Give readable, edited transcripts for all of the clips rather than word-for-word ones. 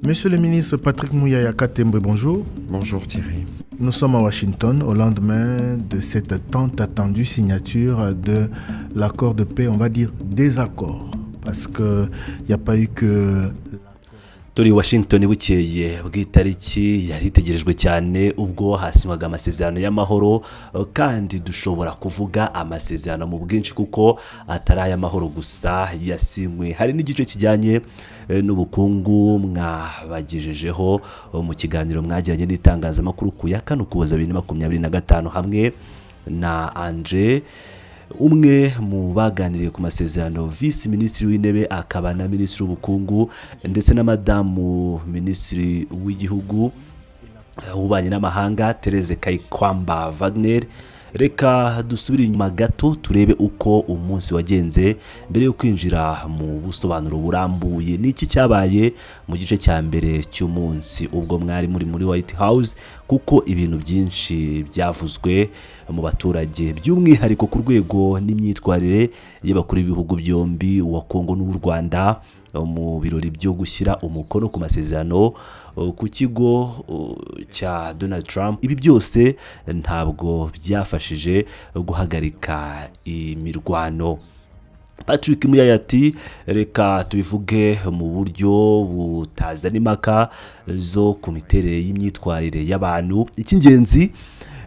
Monsieur le ministre Patrick Muyaya Katembwe, bonjour. Bonjour Thierry. Nous sommes à Washington au lendemain de cette tant attendue signature de l'accord de paix, on va dire désaccord, parce qu'il n'y a pas eu que Turi Washington bukeye bw'itariki yari itegerejwe cyane ubwo hasinywaga amasezerano y'amahoro, kandi dushobora kuvuga amasezerano mu bwinshi kuko atari ay'amahoro gusa yasinywe, hari n'igice kijyanye n'ubukungu mwabagejejeho mu kiganiro mwagiranye n'itangazamakuru ku ya 4 Ukuboza 2025 hamwe na Andre, umwe mu baganiriye ku masezerano, visi minisitiri w'intebe akaba na minisitiri w'ubukungu, ndetse na madamu minisitiri w'igihugu w'ububanyi n'amahanga Therese Kayikwamba Wagner. Reka dusubire inyuma gato turebe uko umunsi wagenze mbere yo kwinjira mu busobanuro burambuye. Ni iki cyabaye mu gice cya mbere cy'umunsi ubwo mwari muri muri White House? Kuko ibintu byinshi byavuzwe mu baturage, by'umwihariko ku rwego n'imyitwarire y'abakuru b'ibihugu byombi, uwa Kongo n'uw'u Rwanda, mu birori byo gushyira umukono ku masezerano ku kigo cya Donald Trump. Ibi byose ntabwo byafashije guhagarika imirwano. Patrick Muyaya ati: "Reka tubivuge mu buryo butazana impaka zo ku miterere y'imyitwarire y'abantu. Icy'ingenzi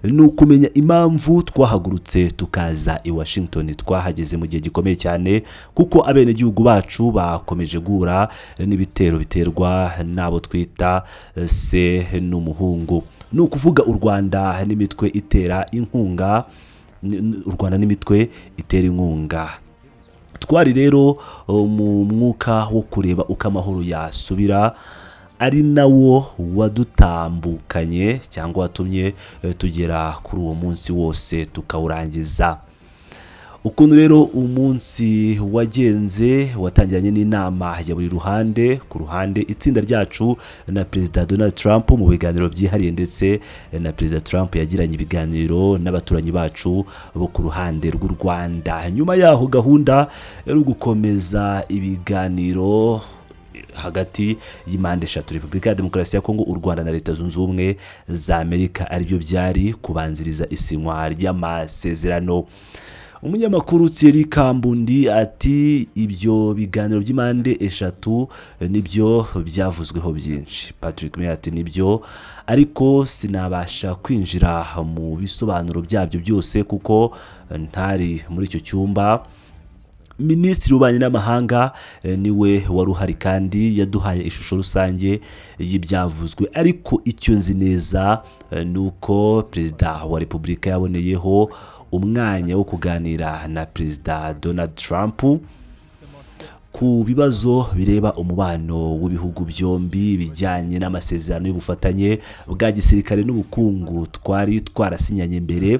ni ukumenya impamvu twahagurutse tukaza i Washington. Twahageze mu gihe gikomeye cyane kuko abenegihugu bacu bakomeje guhura n'ibitero biterwa n'abo twita se n'umuhungu, ni ukuvuga u Rwanda n'imitwe itera inkunga, u Rwanda n'imitwe itera inkunga. Twari rero mu mwuka wo kureba uko amahoro yasubira, ari nawo wadutambukanye cyangwa watumye tugera kuri uwo munsi wose tukawurangiza." Ukuntu rero umunsi wagenze, watangiranye n'inama ya buri ruhande ku ruhande, itsinda ryacu na Perezida Donald Trump mu biganiro byihariye, ndetse na Perezida Trump yagiranye ibiganiro n'abaturanyi bacu bo ku ruhande rw'u Rwanda. Nyuma yaho gahunda yari ugukomeza ibiganiro hagati y'impande eshatu, Repubulika ya Demokarasi ya Kongo, u Rwanda na Leta Zunze Ubumwe za Amerika, aribyo byari kubanziriza isinywa ry'amasezerano. Umunyamakuru Thierry Kambundi ati: "Ibyo biganiro by'impande eshatu nibyo byavuzweho byinshi." Patrick Muyaya ati: "Nibyo, ariko sinabasha kwinjira mu bisobanuro byabyo byose kuko ntari muri icyo cyumba. Minisitiri w'ububanyi n'amahanga niwe wari uhari kandi yaduhaye ishusho rusange y'ibyavuzwe. Ariko icyo nzi neza ni uko Perezida wa Repubulika yaboneyeho umwanya wo kuganira na Perezida Donald Trump ku bibazo bireba umubano w'ibihugu byombi, bijyanye n'amasezerano y'ubufatanye bwa gisirikare n'ubukungu twari twarasinyanye mbere.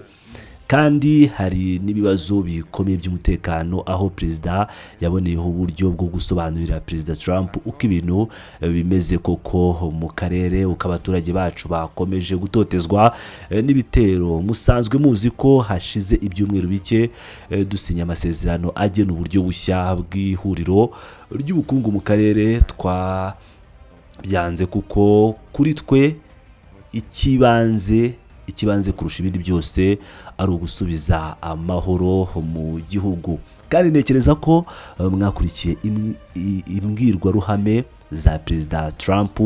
Kandi hari n'ibibazo bikomeye by'umutekano, aho Perezida yaboneyeho uburyo bwo gusobanurira Perezida Trump uko ibintu bimeze koko mu karere, uko abaturage bacu bakomeje gutotezwa n'ibitero. Musanzwe muzi ko hashize ibyumweru bike dusinya amasezerano agena uburyo bushya bw'ihuriro ry'ubukungu mu karere. Twabyanze kuko kuri twe ikibanze kurusha ibindi byose ari ugusubiza amahoro mu gihugu. Kandi ntekereza ko mwakurikiye imbwirwaruhame za Perezida Trump,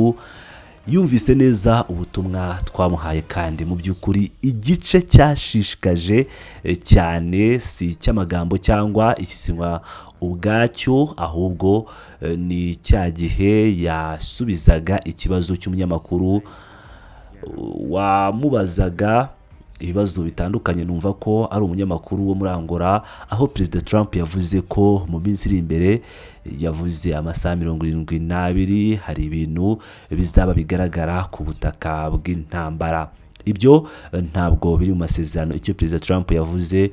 yumvise neza ubutumwa twamuhaye. Kandi mu by'ukuri igice cyashishikaje cyane si icy'amagambo cyangwa ikisinywa ubwacyo, ahubwo ni cya gihe yasubizaga ikibazo cy'umunyamakuru wamubazaga ibibazo bitandukanye. Numva ko ari umunyamakuru wo muri Angola, aho Perezida Trump yavuze ko mu minsi iri imbere, yavuze amasaha 72, hari ibintu bizaba bigaragara ku butaka bw'intambara. Ibyo ntabwo biri mu masezerano. Icyo Perezida Trump yavuze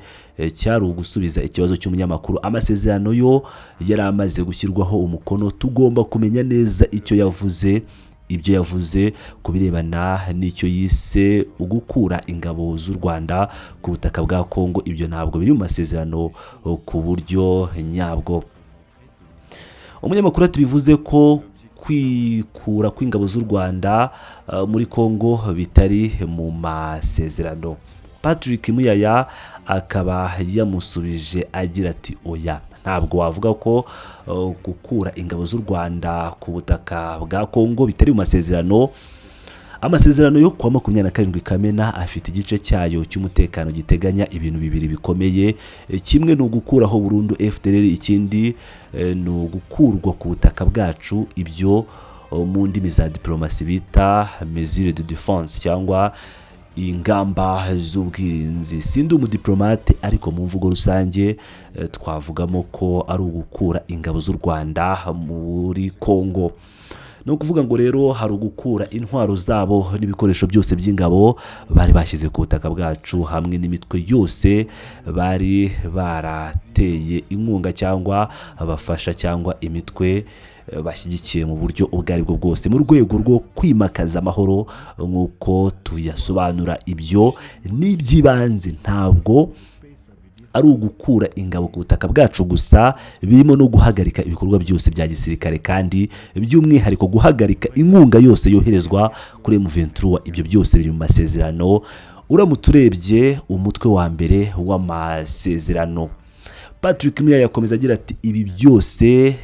cyari ugusubiza ikibazo cy'umunyamakuru. Amasezerano yo yari amaze gushyirwaho umukono. Tugomba kumenya neza icyo yavuze, ibyo yavuze ku birebana n'icyo yise ugukura ingabo z'u Rwanda ku butaka bwa Kongo. Ibyo ntabwo biri mu masezerano ku buryo nyabwo." Umunyamakuru ati: "Bivuze ko Kwikura kw'ingabo z'u Rwanda muri Congo bitari mu masezerano. Patrick Muyaya akaba yamusubije agira ati: "Oya, ntabwo wavuga ko gukura ingabo z'u Rwanda ku butaka bwa Congo bitari mu masezerano. Amasezerano yo kuwa 27 Kamena afite igice cyayo cy'umutekano giteganya ibintu bibiri bikomeye. Kimwe ni ugukuraho burundu FDLR, ikindi ni ugukurwa ku butaka bwacu, ibyo mu ndimi za diplomasi bita mesure de défense cyangwa ingamba z'ubwirinzi. Sindi umudiplomate, ariko mu mvugo rusange twavugamo ko ari ugukura ingabo z'u Rwanda muri Congo. Ni ukuvuga ngo rero hari ugukura intwaro zabo n'ibikoresho byose by'ingabo bari bashyize ku butaka bwacu, hamwe n'imitwe yose bari barateye inkunga cyangwa abafasha cyangwa imitwe bashyigikiye mu buryo ubwo ari bwo bwose, mu rwego rwo kwimakaza amahoro nk'uko tuyasobanura. Ibyo ni iby'ibanze, ntabwo ari ugukura ingabo ku butaka bwacu gusa, birimo no guhagarika ibikorwa byose bya gisirikare, kandi by'umwihariko guhagarika inkunga yose yoherezwa kuri M23. Ibyo byose biri mu masezerano, uramutse urebye umutwe wa mbere w'amasezerano." Patrick Muyaya yakomeza agira ati: "Ibi byose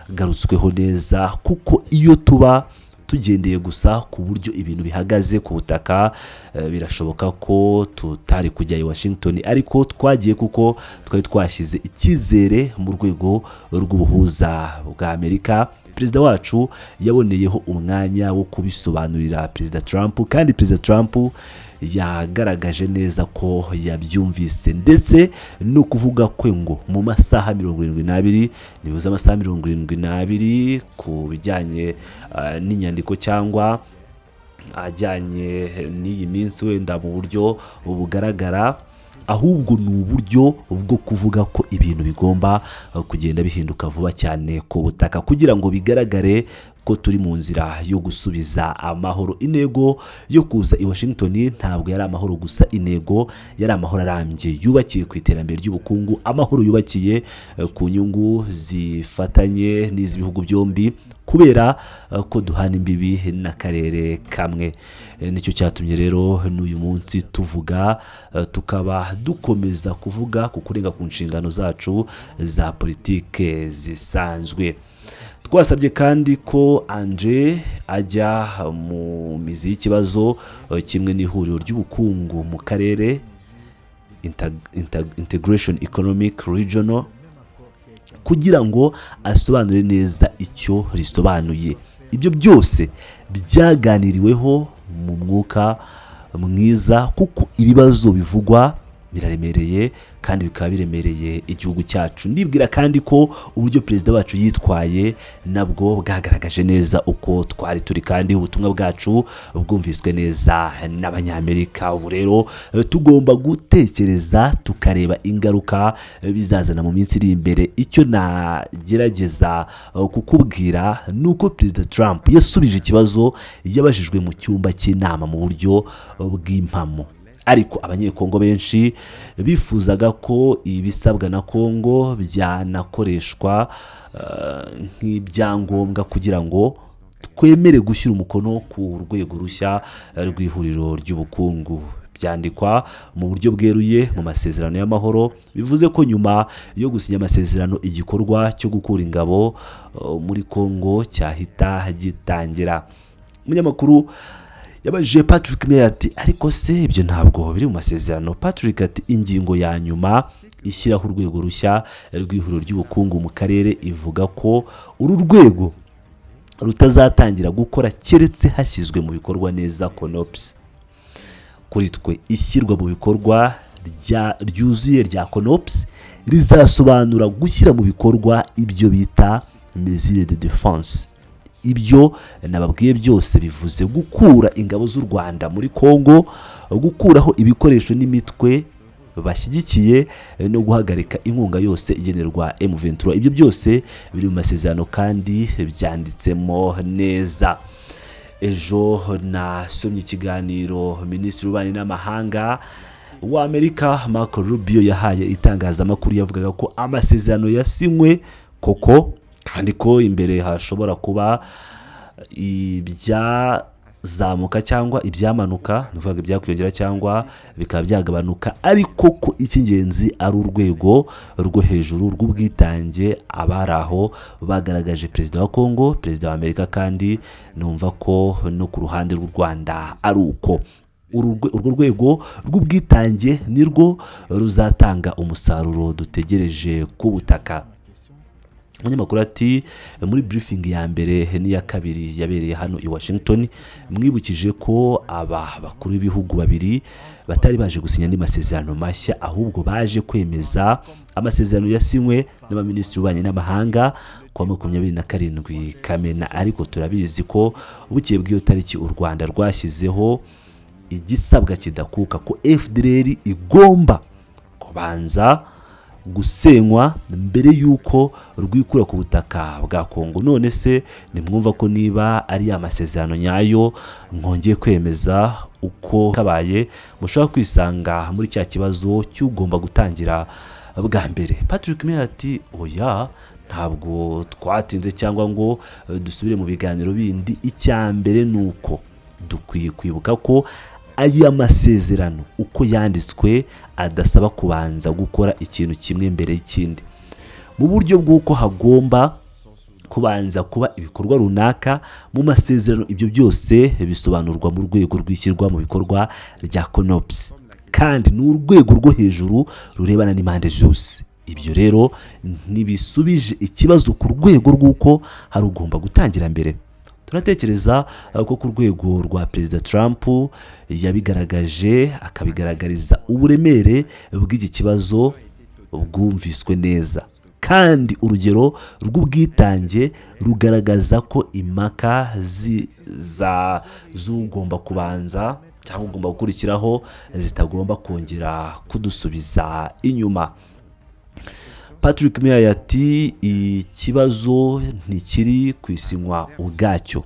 byagarutsweho neza, kuko iyo tuba tugendeye gusa ku buryo ibintu bihagaze ku butaka, birashoboka ko tutari kujya i Washington, ariko twagiye kuko twari twashyize icyizere mu rwego rw'ubuhuza bwa Amerika. Perezida wacu yaboneyeho umwanya wo kubisobanurira Perezida Trump, kandi Perezida Trump yagaragaje neza ko yabyumvise, ndetse no kuvuga kwe ngo mu masaha 72, nibuze amasaha 72 ku bijyanye n'inyandiko cyangwa ajyanye n'iyi minsi wenda mu buryo bugaragara, ahubwo ni uburyo bwo kuvuga ko ibintu bigomba kugenda bihinduka vuba cyane ku butaka kugira ngo bigaragare ko turi mu nzira yo gusubiza amahoro. Intego yo kuza i Washington ntabwo yari amahoro gusa, intego yari amahoro arambye yubakiye ku iterambere ry'ubukungu, amahoro yubakiye ku nyungu zifatanye n'iz'ibihugu byombi, kubera ko duhana imbibi n'akarere kamwe. Nicyo cyatumye rero n'uyu munsi tuvuga, tukaba dukomeza kuvuga ku kurenga ku nshingano zacu za politike zisanzwe. Twasabye kandi ko Andre ajya mu mizi y'ikibazo, kimwe n'ihuriro ry'ubukungu mu karere, Integration Economic Regional, kugira ngo asobanure neza icyo risobanuye. Ibyo byose byaganiriweho mu mwuka mwiza, kuko ibibazo bivugwa biraremereye kandi bikaba biremereye igihugu cyacu. Ndibwira kandi ko uburyo perezida wacu yitwaye nabwo bwagaragaje neza uko twari turi, kandi ubutumwa bwacu bwumviswe neza n'Abanyamerika. Ubu rero tugomba gutekereza tukareba ingaruka bizazana mu minsi iri imbere. Icyo nagerageza kukubwira ni uko Perezida Trump yasubije ikibazo yabajijwe mu cyumba cy'inama mu buryo bw'impamo, ariko Abanyekongo benshi bifuzaga ko ibisabwa na Kongo byanakoreshwa nk'ibyangombwa kugira ngo twemere gushyira umukono ku rwego rushya rw'ihuriro ry'ubukungu. Byandikwa mu buryo bweruye mu masezerano y'amahoro, bivuze ko nyuma yo gusinya amasezerano igikorwa cyo gukura ingabo muri Kongo cyahita gitangira." Umunyamakuru yabajije Patrick Muyaya ati: "Ariko se ibyo ntabwo biri mu masezerano?" Patrick ati: "Ingingo ya nyuma ishyiraho urwego rushya rw'ihuriro ry'ubukungu mu karere ivuga ko uru rwego rutazatangira gukora keretse hashyizwe mu bikorwa neza CONOPS. Kuri twe, ishyirwa mu bikorwa ryuzuye rya CONOPS rizasobanura gushyira mu bikorwa ibyo bita mesure de défense. Ibyo nababwiye byose bivuze gukura ingabo z'u Rwanda muri Congo, gukuraho ibikoresho n'imitwe bashyigikiye, no guhagarika inkunga yose igenerwa M23. Ibyo byose biri mu masezerano kandi byanditsemo neza." Ejo nasomye ikiganiro Minisitiri w'Ububanyi n'Amahanga wa Amerika Marco Rubio yahaye itangazamakuru. Yavugaga ko amasezerano yasinywe koko. Kandi ko imbere hashobora kuba ibyazamuka cyangwa ibyamanuka, ni ukuvuga ibyakwiyongera cyangwa bikaba byagabanuka, ariko ko icy'ingenzi ari urwego rwo hejuru rw'ubwitange abari aho bagaragaje, perezida wa Kongo, perezida wa Amerika, kandi numva ko no ku ruhande rw'u Rwanda ari uko. Urwo rwego rw'ubwitange nirwo ruzatanga umusaruro dutegereje ku butaka. Umunyamakuru ati: "Muri briefing ya mbere n'iya kabiri yabereye hano i Washington, mwibukije ko aba bakuru b'ibihugu babiri batari baje gusinya andi masezerano mashya, ahubwo baje kwemeza amasezerano yasinywe n'abaminisitiri b'ububanyi n'amahanga ku wa 27 Kamena. Ariko turabizi ko bukeye bw'iyo tariki u Rwanda rwashyizeho igisabwa kidakuka ko FDLR igomba kubanza gusenywa mbere y'uko rwikura ku butaka bwa Kongo. None se nimwumva ko niba ari ya masezerano nyayo mwongeye kwemeza uko kabaye, mushobora kwisanga muri cya kibazo cy'ugomba gutangira bwa mbere?" Patrick Meyer ati: "Oya, ntabwo twatinze cyangwa ngo dusubire mu biganiro bindi. Icya mbere ni uko dukwiye kwibuka ko aya masezerano uko yanditswe adasaba kubanza gukora ikintu kimwe mbere y'ikindi, mu buryo bw'uko hagomba kubanza kuba ibikorwa runaka mu masezerano. Ibyo byose bisobanurwa mu rwego rw'ishyirwa mu bikorwa rya CONOPS, kandi ni urwego rwo hejuru rurebana n'impande zose. Ibyo rero ntibisubije ikibazo ku rwego rw'uko hari ugomba gutangira mbere. Turatekereza ko ku rwego rwa Perezida Trump yabigaragaje, akabigaragariza uburemere bw'iki kibazo bwumviswe neza, kandi urugero rw'ubwitange rugaragaza ko impaka z'ugomba kubanza cyangwa ugomba gukurikiraho zitagomba kongera kudusubiza inyuma." Patrick Meyer ati: "Ikibazo ntikiri ku isinywa ubwacyo,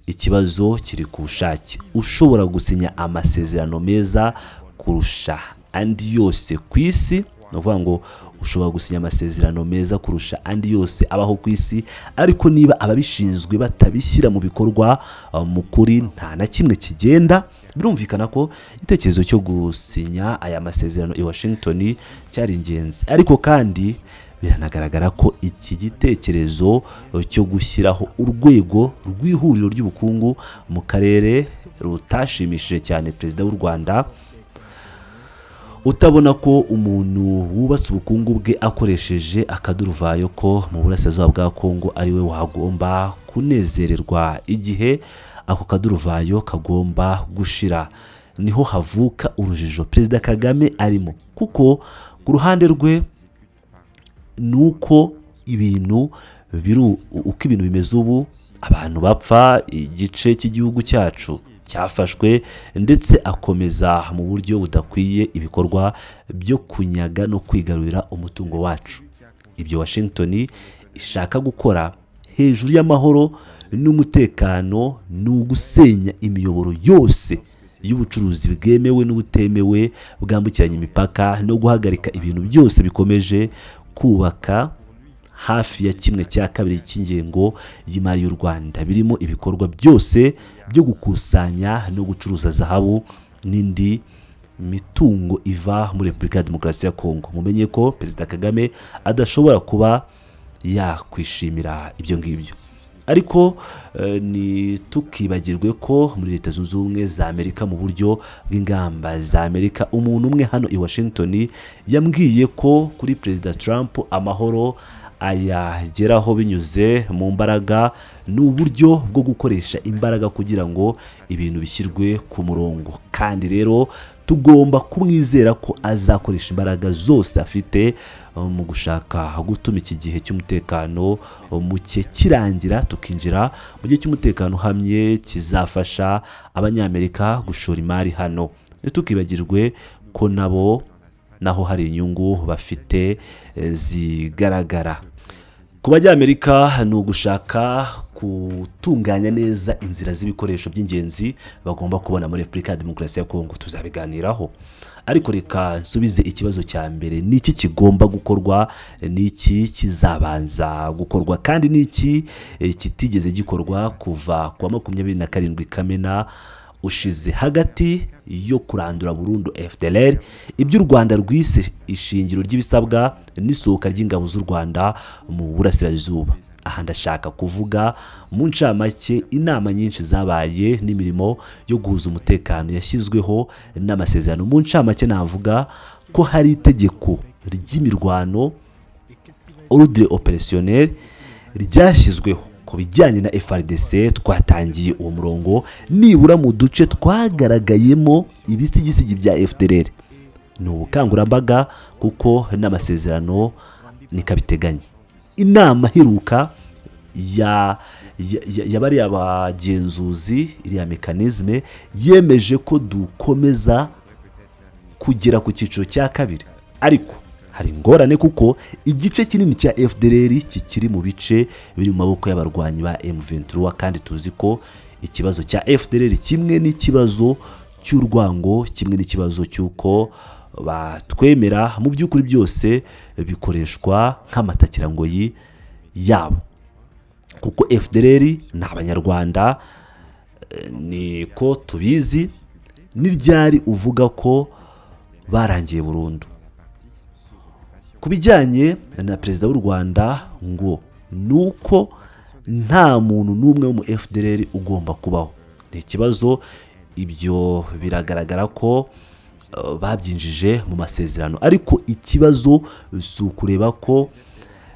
ikibazo kiri ku bushake. Ushobora gusinya amasezerano meza kurusha andi yose ku isi, ni ukuvuga ngo ushobora gusinya amasezerano meza kurusha andi yose abaho ku isi, ariko niba ababishinzwe batabishyira mu bikorwa, mu kuri nta na kimwe kigenda. Birumvikana ko igitekerezo cyo gusinya aya masezerano i Washington cyari ingenzi, ariko kandi biranagaragara ko iki gitekerezo cyo gushyiraho urwego rw'ihuriro ry'ubukungu mu karere rutashimishije cyane perezida w'u Rwanda, utabona ko umuntu wubatse ubukungu bwe akoresheje akaduruvayo ko mu burasirazuba bwa Kongo ari we wagomba kunezererwa igihe ako kaduruvayo kagomba gushira. Niho havuka urujijo Perezida Kagame arimo, kuko ku ruhande rwe ni uko ibintu biri, uko ibintu bimeze ubu, abantu bapfa, igice cy'igihugu cyacu cyafashwe, ndetse akomeza mu buryo budakwiye ibikorwa byo kunyaga no kwigarurira umutungo wacu. Ibyo Washington ishaka gukora hejuru y'amahoro n'umutekano ni ugusenya imiyoboro yose y'ubucuruzi bwemewe n'ubutemewe bwambukiranya imipaka, no guhagarika ibintu byose bikomeje kubaka hafi ya 1/2 cy'ingengo y'imari y'u Rwanda, birimo ibikorwa byose byo gukusanya no gucuruza zahabu n'indi mitungo iva muri Repubulika ya Demokarasi ya Kongo. Mumenye ko Perezida Kagame adashobora kuba yakwishimira ibyo ngibyo. Ariko ntitukibagirwe ko muri Leta Zunze Ubumwe za Amerika, mu buryo bw'ingamba za Amerika, umuntu umwe hano i Washington yambwiye ko kuri Perezida Trump amahoro ayageraho binyuze mu mbaraga, ni uburyo bwo gukoresha imbaraga kugira ngo ibintu bishyirwe ku murongo. Kandi rero tugomba kumwizera ko azakoresha imbaraga zose afite mu gushaka gutuma iki gihe cy'umutekano muke kirangira, tukinjira mu gihe cy'umutekano uhamye kizafasha Abanyamerika gushora imari hano. Ntitukibagirwe ko nabo naho hari inyungu bafite zigaragara." Ku Banyamerika ni ugushaka gutunganya neza inzira z'ibikoresho by'ingenzi bagomba kubona muri Repubulika ya Demokarasi ya Kongo. Tuzabiganiraho, ariko reka nsubize ikibazo cya mbere: ni iki kigomba gukorwa, ni iki kizabanza gukorwa, kandi ni iki kitigeze gikorwa kuva ku wa 27 Kamena ushize, hagati yo kurandura burundu FDLR, ibyo u Rwanda rwise ishingiro ry'ibisabwa, n'isohoka ry'ingabo z'u Rwanda mu burasirazuba? Aha ndashaka kuvuga mu ncamake inama nyinshi zabaye n'imirimo yo guhuza umutekano yashyizweho n'amasezerano. Mu ncamake navuga ko hari itegeko ry'imirwano, ordre opérationnel, ryashyizweho. Ku bijyanye na FARDC, twatangiye uwo murongo nibura mu duce twagaragayemo ibisigisigi bya FDLR. Ni ubukangurambaga kuko n'amasezerano nikabiteganya. Inama iheruka ya bariya bagenzuzi, iriya mécanisme, yemeje ko dukomeza kugera ku cyiciro cya kabiri, ariko hari ingorane kuko igice kinini cya FDLR kikiri mu bice biri mu maboko y'abarwanyi ba M23, kandi tuzi ko ikibazo cya FDLR, kimwe n'ikibazo cy'urwango, kimwe n'ikibazo cy'uko batwemera, mu by'ukuri byose bikoreshwa nk'amatakirangoyi yabo, kuko FDLR ni Abanyarwanda, niko tubizi. Ni ryari uvuga ko barangiye burundu? Ku bijyanye na perezida w'u Rwanda, ngo ni uko nta muntu n'umwe wo mu FDLR ugomba kubaho. Ni ikibazo, ibyo biragaragara ko babyinjije mu masezerano, ariko ikibazo si ukureba ko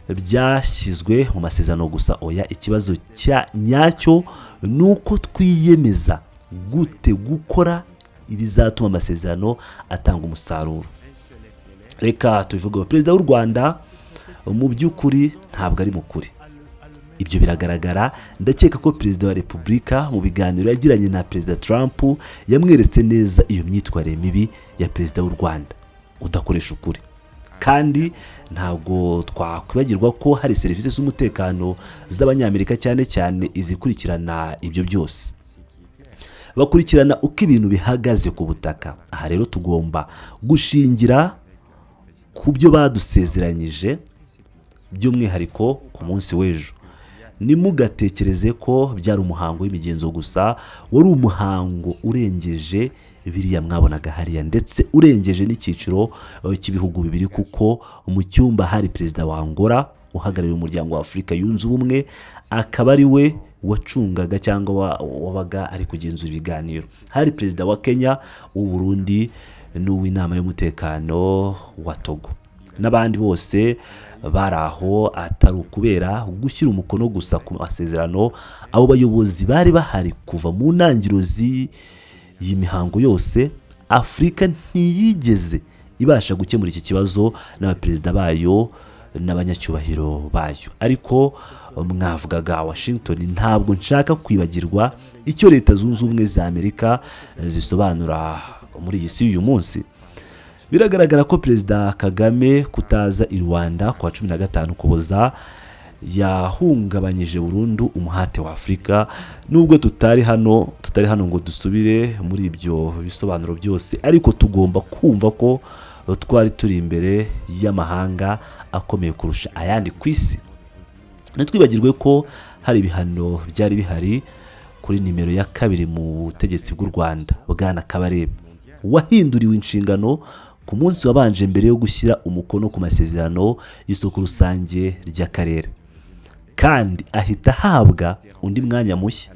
byashyizwe mu masezerano gusa. Oya, ikibazo cya nyacyo ni uko twiyemeza gute gukora ibizatuma amasezerano atanga umusaruro. Reka tubivugeho. Perezida w'u Rwanda mu by'ukuri ntabwo ari mukuri, ibyo biragaragara. Ndakeka ko Perezida wa Repubulika mu biganiro yagiranye na Perezida Trump yamweretse neza iyo myitwarire mibi ya Perezida w'u Rwanda udakoresha ukuri. Kandi ntabwo twakwibagirwa ko hari serivisi z'umutekano z'Abanyamerika, cyane cyane izikurikirana ibyo byose, bakurikirana uko ibintu bihagaze ku butaka. Aha rero tugomba gushingira ku byo badusezeranyije, by'umwihariko ku munsi w'ejo. Ntimugatekereze ko byari umuhango w'imigenzo gusa. Wari umuhango urengeje biriya mwabonaga hariya, ndetse urengeje n'icyiciro cy'ibihugu bibiri, kuko mu cyumba hari Perezida wa Angola uhagarariye Umuryango wa Afurika Yunze Ubumwe, akaba ari we wacungaga cyangwa wabaga ari kugenzura ibiganiro. Hari Perezida wa Kenya, uw'Uburundi n'uw'Inama y'Umutekano wa Togo, n'abandi bose bari aho. Atari ukubera gushyira umukono gusa ku masezerano, abo bayobozi bari bahari kuva mu ntangiriro z'iyi mihango yose. Afurika ntiyigeze ibasha gukemura iki kibazo n'abaperezida bayo n'abanyacyubahiro bayo. Ariko mwavugaga Washington, ntabwo nshaka kwibagirwa icyo Leta Zunze Ubumwe za Amerika zisobanura muri iyi si y'uyu munsi. Biragaragara ko Perezida Kagame kutaza i Rwanda ku wa 15 Ukuboza yahungabanyije burundu umuhate wa Afurika. Nubwo tutari hano ngo dusubire muri ibyo bisobanuro byose, ariko tugomba kumva ko twari turi imbere y'amahanga akomeye kurusha ayandi ku isi. Ntitwibagirwe ko hari ibihano byari bihari kuri nimero ya kabiri mu butegetsi bw'u Rwanda, Bwana Kabarebe, wahinduriwe inshingano ku munsi wabanje mbere yo gushyira umukono ku masezerano y'isoko rusange ry'akarere, kandi ahita ahabwa undi mwanya mushya.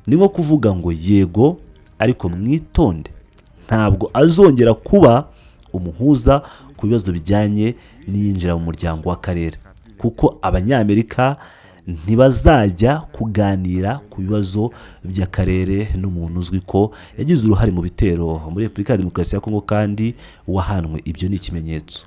Ni nko kuvuga ngo yego, ariko mwitonde, ntabwo azongera kuba umuhuza ku bibazo bijyanye n'iyinjira mu muryango w'akarere, kuko Abanyamerika ntibazajya kuganira ku bibazo by'akarere n'umuntu uzwi ko yagize uruhare mu bitero muri Repubulika ya Demokarasi ya Kongo kandi wahanwe. Ibyo ni ikimenyetso.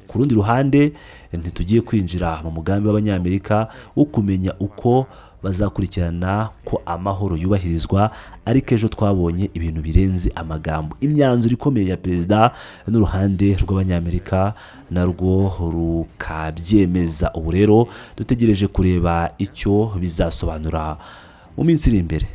Ku rundi ruhande, ntitugiye kwinjira mu mugambi w'Abanyamerika wo kumenya uko bazakurikirana ko amahoro yubahirizwa, ariko ejo twabonye ibintu birenze amagambo, imyanzuro ikomeye ya perezida n'uruhande rw'Abanyamerika narwo rukabyemeza. Ubu rero dutegereje kureba icyo bizasobanura mu minsi iri imbere.